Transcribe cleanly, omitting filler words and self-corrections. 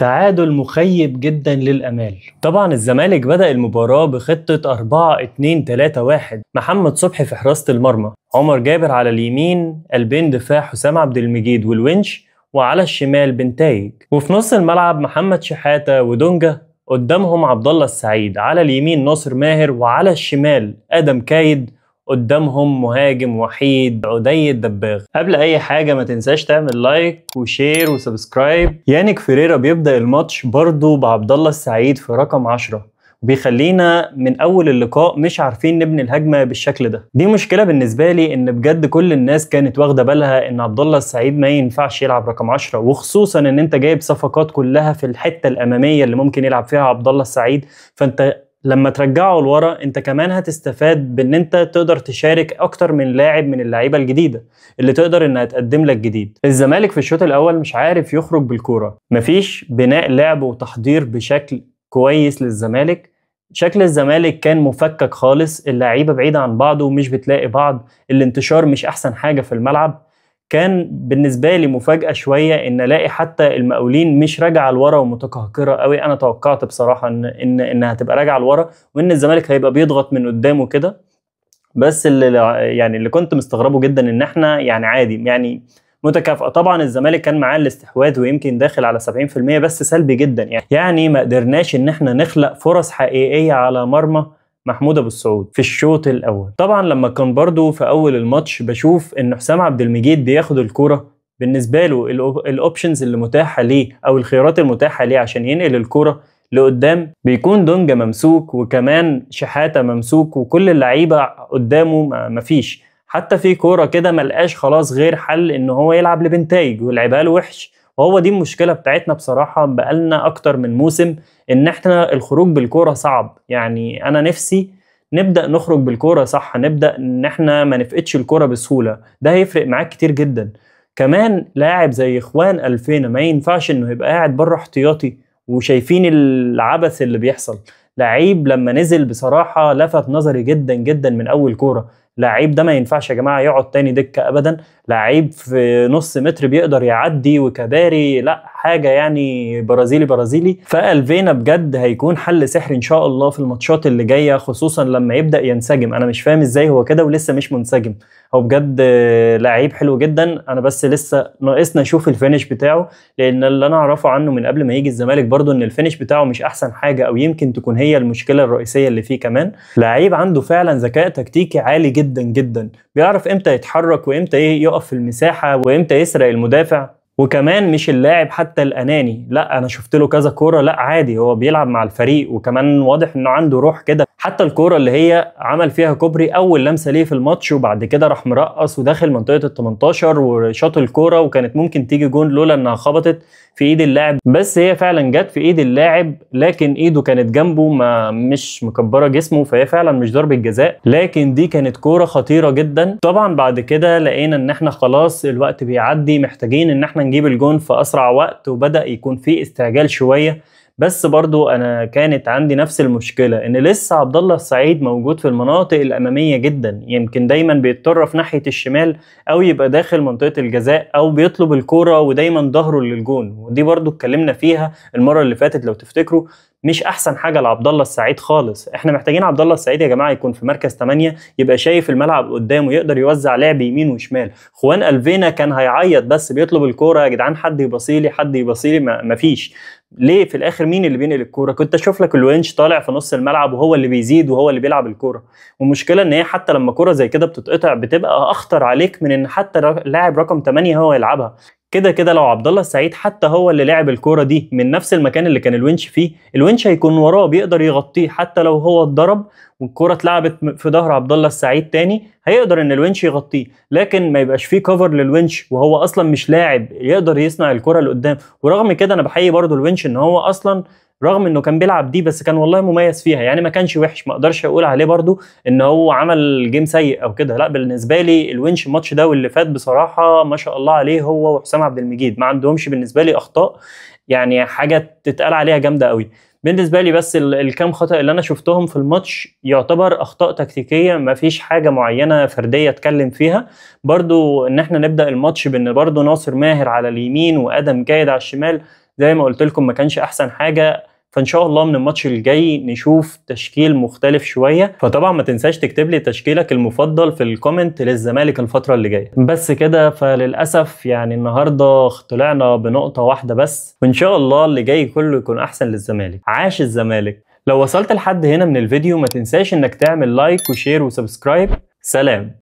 تعادل مخيب جدا للأمال. طبعا الزمالك بدأ المباراة بخطة 4-2-3-1، محمد صبحي في حراسة المرمى، عمر جابر على اليمين، قلبين دفاع حسام عبد المجيد والونش، وعلى الشمال بنتايج، وفي نص الملعب محمد شحاتة ودونجا، قدامهم عبد الله السعيد، على اليمين ناصر ماهر، وعلى الشمال آدم كايد، قدامهم مهاجم وحيد عدي الدباغ. قبل اي حاجة ما تنساش تعمل like و share و subscribe. يانيك فيريرا بيبدا الماتش برضو بعبد الله السعيد في رقم 10، وبيخلينا من اول اللقاء مش عارفين نبني الهجمة بالشكل ده. دي مشكلة بالنسبة لي، ان بجد كل الناس كانت واخده بالها ان عبد الله السعيد ما ينفعش يلعب رقم 10، وخصوصا ان انت جايب صفقات كلها في الحتة الامامية اللي ممكن يلعب فيها عبد الله السعيد، فانت لما ترجعه لورا انت كمان هتستفاد بان انت تقدر تشارك اكتر من لاعب من اللعيبة الجديدة اللي تقدر انها تقدم لك جديد. الزمالك في الشوط الاول مش عارف يخرج بالكورة، مفيش بناء لعب وتحضير بشكل كويس للزمالك. شكل الزمالك كان مفكك خالص، اللعيبة بعيدة عن بعض ومش بتلاقي بعض، الانتشار مش احسن حاجة في الملعب. كان بالنسبة لي مفاجاة شوية ان الاقي حتى المقاولين مش راجعه لورا ومتقهقره قوي. انا توقعت بصراحة ان ان انها هتبقى راجعه لورا وان الزمالك هيبقى بيضغط من قدامه كده، بس اللي كنت مستغربه جدا ان احنا يعني عادي، يعني متكافئة. طبعا الزمالك كان معاه الاستحواذ ويمكن داخل على 70%، بس سلبي جدا، يعني ما قدرناش ان احنا نخلق فرص حقيقية على مرمى محمود ابو السعود في الشوط الاول. طبعا لما كان برضو في اول الماتش بشوف ان حسام عبد المجيد بياخد الكورة، بالنسبة له ال options اللي متاحة ليه او الخيارات المتاحة ليه عشان ينقل الكورة لقدام، بيكون دونجا ممسوك وكمان شحاته ممسوك وكل اللعيبة قدامه مفيش. حتى في كورة كده ملقاش خلاص غير حل ان هو يلعب لبنتايج ولعبها له وحش. وهو دي المشكلة بتاعتنا بصراحة، بقالنا اكتر من موسم ان احنا الخروج بالكورة صعب. يعني انا نفسي نبدا نخرج بالكورة صح، نبدا ان احنا ما نفقدش الكورة بسهولة، ده هيفرق معاك كتير جدا. كمان لاعب زي اخوان الفينا ما ينفعش انه يبقى قاعد بره احتياطي وشايفين العبث اللي بيحصل. لعيب لما نزل بصراحة لفت نظري جدا جدا من اول كورة. لعيب ده ما ينفعش يا جماعة يقعد تاني دكه ابدا. لعيب في نص متر بيقدر يعدي وكباري، لا حاجة يعني برازيلي برازيلي. فالفينا بجد هيكون حل سحري ان شاء الله في الماتشات اللي جاية، خصوصا لما يبدا ينسجم. انا مش فاهم ازاي هو كده ولسه مش منسجم. هو بجد لعيب حلو جدا، انا بس لسه ناقصنا اشوف ال finish بتاعه، لان اللي انا اعرفه عنه من قبل ما يجي الزمالك برضو ان ال finish بتاعه مش احسن حاجة، او يمكن تكون هي المشكلة الرئيسية اللي فيه. كمان لعيب عنده فعلا ذكاء تكتيكي عالي جدا جدا، بيعرف امتى يتحرك وامتى يقف في المساحة وامتى يسرق المدافع. وكمان مش اللاعب حتى الاناني، لا انا شفت له كذا كورة، لا عادي هو بيلعب مع الفريق، وكمان واضح انه عنده روح كده. حتى الكورة اللي هي عمل فيها كوبري اول لمسه ليه في الماتش، وبعد كده راح مرقص وداخل منطقة ال 18 وشاط الكورة، وكانت ممكن تيجي جون لولا انها خبطت في ايد اللاعب، بس هي فعلا جت في ايد اللاعب لكن ايده كانت جنبه، ما مش مكبره جسمه، فهي فعلا مش ضربه جزاء، لكن دي كانت كورة خطيرة جدا. طبعا بعد كده لقينا ان احنا خلاص الوقت بيعدي، محتاجين ان احنا نجيب الجون في اسرع وقت، وبدا يكون في استعجال شوية. بس برضو انا كانت عندي نفس المشكلة، ان لسه عبد الله السعيد موجود في المناطق الامامية جدا، يمكن دايما بيتطرف ناحية الشمال او يبقى داخل منطقة الجزاء او بيطلب الكورة ودايما ظهره للجون. ودي برضو اتكلمنا فيها المرة اللي فاتت لو تفتكروا، مش احسن حاجة لعبد الله السعيد خالص. احنا محتاجين عبد الله السعيد يا جماعة يكون في مركز 8، يبقى شايف الملعب قدامه، يقدر يوزع لعب يمين وشمال. خوان الفينا كان هيعيط بس بيطلب الكورة، يا جدعان حد يبصيلي حد يبصيلي، مفيش. ليه في الاخر مين اللي بينقل الكورة؟ كنت اشوف لك الونش طالع في نص الملعب وهو اللي بيزيد وهو اللي بيلعب الكورة. والمشكلة ان هي حتى لما كورة زي كده بتتقطع بتبقى اخطر عليك من ان حتى لاعب رقم 8 هو يلعبها. كده كده لو عبد الله السعيد حتى هو اللي لعب الكورة دي من نفس المكان اللي كان الونش فيه، الونش هيكون وراه بيقدر يغطيه، حتى لو هو اتضرب والكوره اتلعبت في ظهر عبد الله السعيد تاني هيقدر ان الونش يغطيه، لكن ما يبقاش فيه cover للونش وهو اصلا مش لاعب يقدر يصنع الكورة لقدام. ورغم كده انا بحيي برده الونش ان هو اصلا رغم انه كان بيلعب دي بس كان والله مميز فيها، يعني ما كانش وحش، ما اقدرش اقول عليه برده ان هو عمل game سيء او كده، لا بالنسبة لي الونش الماتش ده واللي فات بصراحة ما شاء الله عليه هو وحسام عبد المجيد، ما عندهمش بالنسبة لي اخطاء، يعني حاجة تتقال عليها جامدة قوي بالنسبة لي. بس الكام خطأ اللي انا شفتهم في الماتش يعتبر اخطاء تكتيكية، ما فيش حاجة معينة فردية اتكلم فيها. برضو ان احنا نبدا الماتش بان برضو ناصر ماهر على اليمين وادم كايد على الشمال، زي ما قلت لكم ما كانش احسن حاجة، فان شاء الله من الماتش الجاي نشوف تشكيل مختلف شوية. فطبعا ما تنساش تكتب لي تشكيلك المفضل في ال comment للزمالك الفترة اللي جاية. بس كده، فللاسف يعني النهارده طلعنا بنقطة واحدة بس، وان شاء الله اللي جاي كله يكون احسن للزمالك. عاش الزمالك. لو وصلت لحد هنا من الفيديو ما تنساش انك تعمل like و share و subscribe. سلام.